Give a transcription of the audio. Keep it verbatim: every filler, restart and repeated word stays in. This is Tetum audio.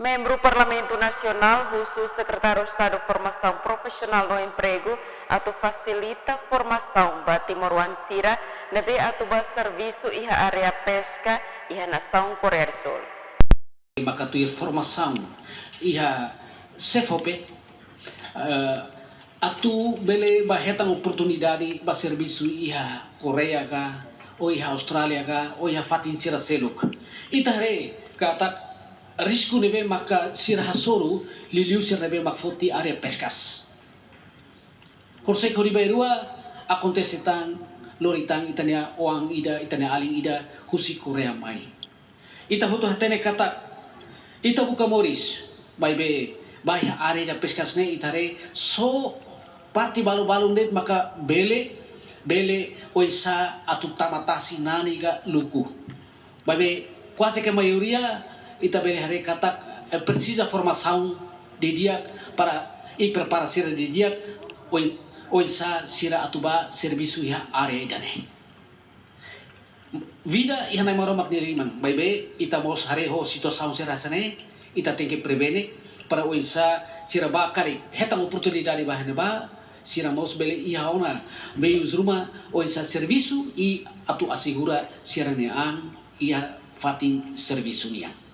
Membru Parlamentu Nasionál husu Sekretáriu Estadu Formasaun Profisionál no Empregu atu fasilita formasaun ba timoroan sira ne'ebé atu bá servisu iha área peska iha nasaun Koreia do Sul. Maka tuir formasaun iha SEFOPE, eh, atu bele bá hetan oportunidade bá servisu iha Koreia ka, ou iha Austrália ka, ou iha fatin sira seluk. Ita haree katak risku ne'ebé maka sira hasoru liuliu sira ne'ebé mak foti área peskas. Horiseik horibainrua akontese tan, lori tan ita-nia oan ida, ita-nia alin ida husi Koreia mai. Ita hotu hatene katak ita buka moris, maibé bá iha área ida peskas ne'e ita haree só parte balu-balu ne'e maka bele, bele oinsá atu tama tasi nani ka luku. Maibé kuaze ke maioria ita bele haree katak, eh, presiza formasaun didi'ak para, i prepara sira didi'ak oin-, oinsá sira atu bá servisu iha área ida-ne'e. Vida iha Nai Maromak nia liman, maibé ita mós haree ho situasaun sira hanesan ne'e, ita tenke prevene para oinsá sira bá karik hetan oportunidade bá iha ne'ebá, sira mós bele iha ona meius ruma oinsá servisu i atu asegura sira-nia an iha fatin servisu nian.